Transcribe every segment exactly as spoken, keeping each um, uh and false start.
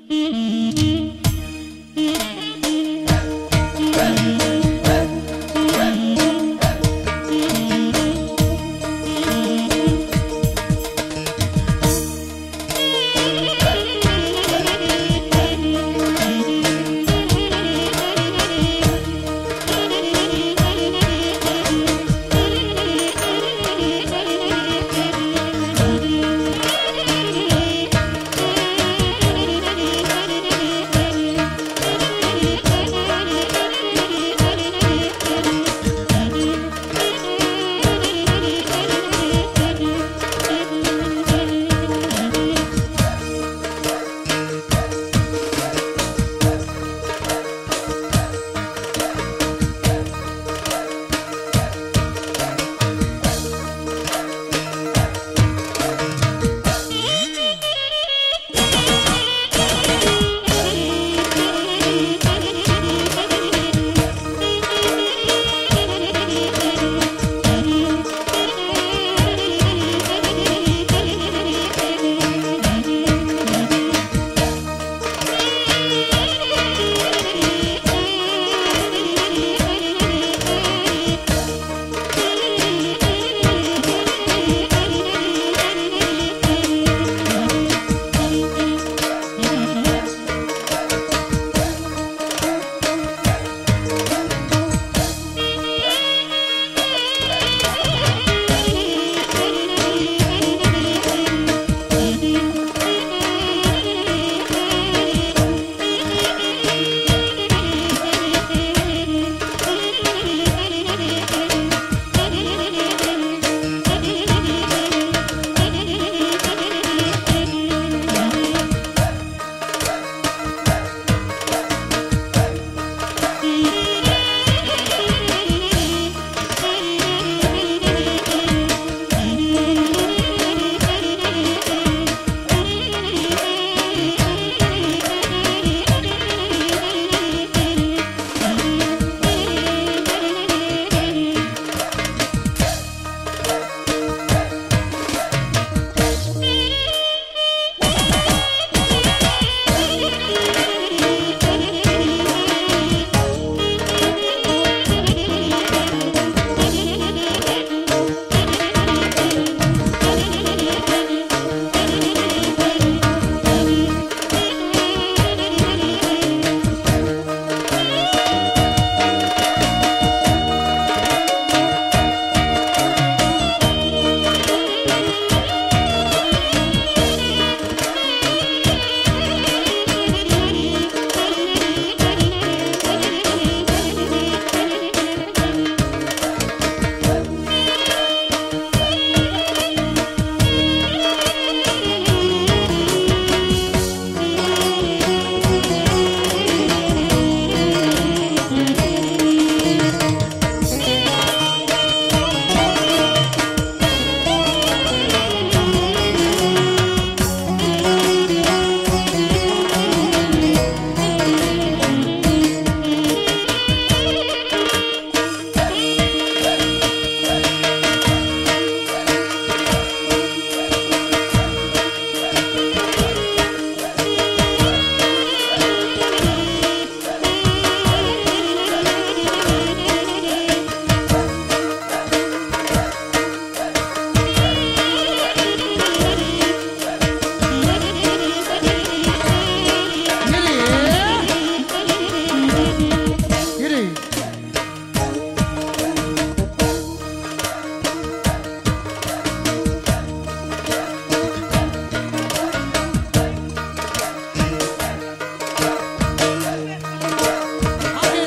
Ake,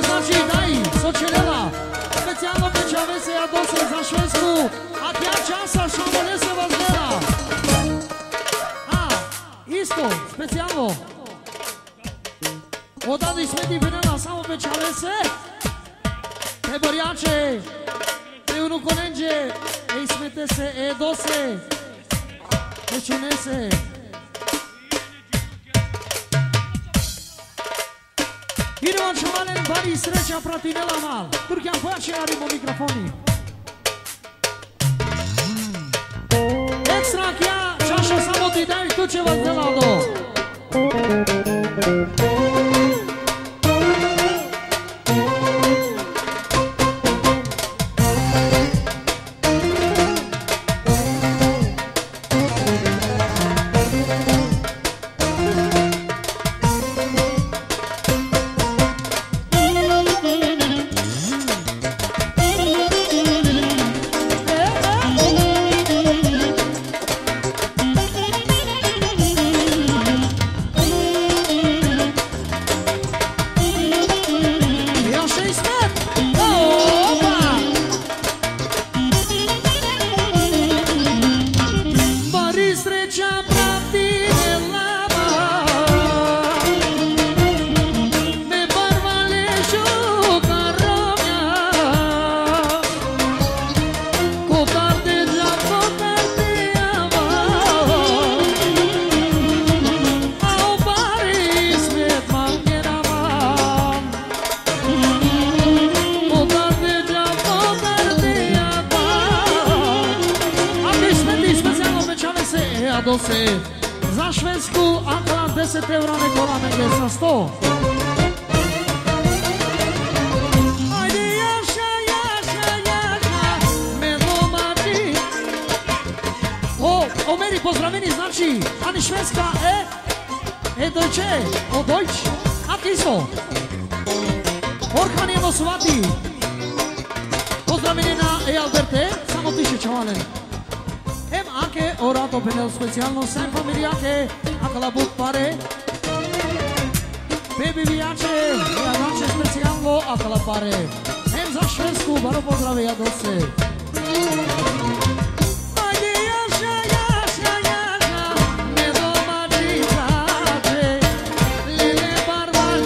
znači, daj, so ćerela? Specijalno pe čhavese, Adose, za Švedsku. A kja časa šamo lese vazdela? A, isto, specijalno. Oda Ismeti phenela samo pe čhavese, pe barjače, pe unukonenđe, e Ismetese, e Adose, e čunese. Idemo, čhavalen, bari sreća, pratinela mal. Turkjan, koja će harimo mikrofoni? Ekstra kja čaša samo ti daj, tu će vazdela, Ado. Još i smrt. Opa! Bari sreća prati lama, me barvale šukar romnja, kotar te dža, kotar te ava, a o bari smet mangena man. Podarde dža, podarde dža. A Bismeti specijalno obećave se, e, Adose. Za Švedsku, akala deset evra, Nikola Menge sa sto. Ajde, jaša, jaša, jaša, me domaći. O, Omeri, pozdravini, znači, ani Švedska, e, e, Deutsche, o, Deutsch, a kiso. Orhan, jedno suvati. Pozdravini na e Alberte, samo tiše čhavalen. Em ake o rato penel specijalno sem familijake, akala but pare. Bebi vijače, e Adose specijalno, akala pare. Em za Švedsku, baro pozdrav e Adose. Ajde, jaša, jaša, jaša, me domaćice, lele barvale.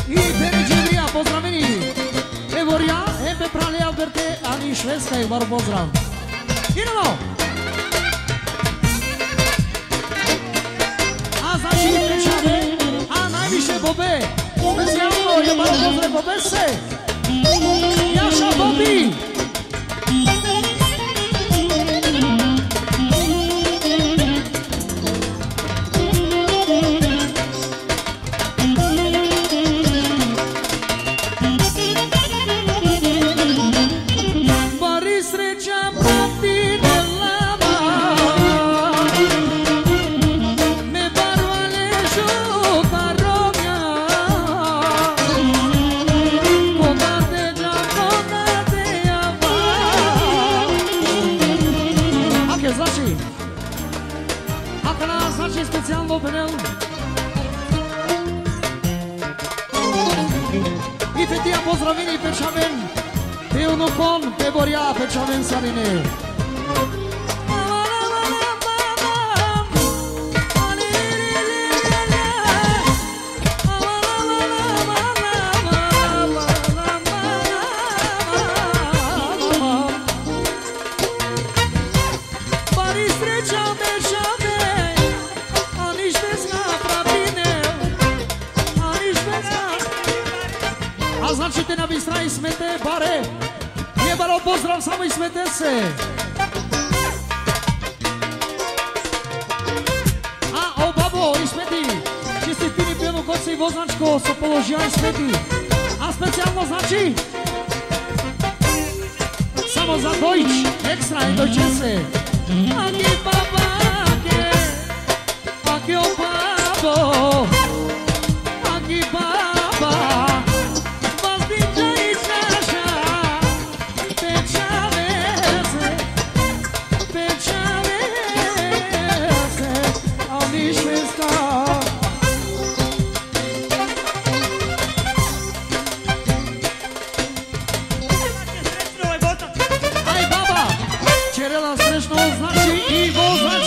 I Beređevija, pozdravini. Evo ja, em pe prale Alberte, ani Švedska, i baro pozdrav. Idemo! A znači, pričame, a najviše bobe, specijalno, e baro pozdrav bobe se. Jaša Bobi! Bari sreća prati lama, me barvale šukar romnja, kotar te dža, kotar te ava. Ake, znači, akana, znači, specijalno penel. I Fetija, pozdravini pe čhaven, pe unukon, pe borja, pe čhaven sarine. Bari sreća obećave, ani Švedska prati ne, ani Švedska. A znači te na bistra i Smete bare. E baro pozdrav samo i Smetese. A o babo i Smeti, čestitini pe unukoce i vozačko so položija i Smeti. A specijalno znači samo za Deutsch, ekstra e Deutschese. Ake baba, ake, ake o babo, ake baba, vazdića i čaša, pečavese, pečavese, ali Švedska. Aj baba, ćerela srećno, znači i vozač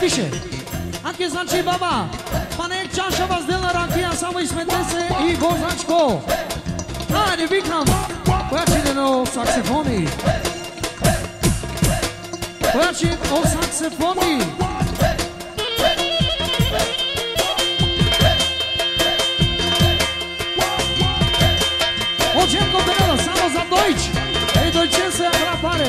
Više. Ake, znači, baba, pa nek čaša vas delna rakija samo Ismetese i Gozačko. Ajde, vikam. Koja će ide o saksofoni? Koja će o saksofoni? O Džemko Benela, samo za Dojč. Ej, Dojčense, agrapare.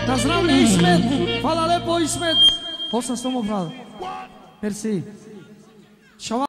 Na zdravlje, Ismet. Hvala lepo, Ismet. Osam sto mu, bravo. Merci. Šava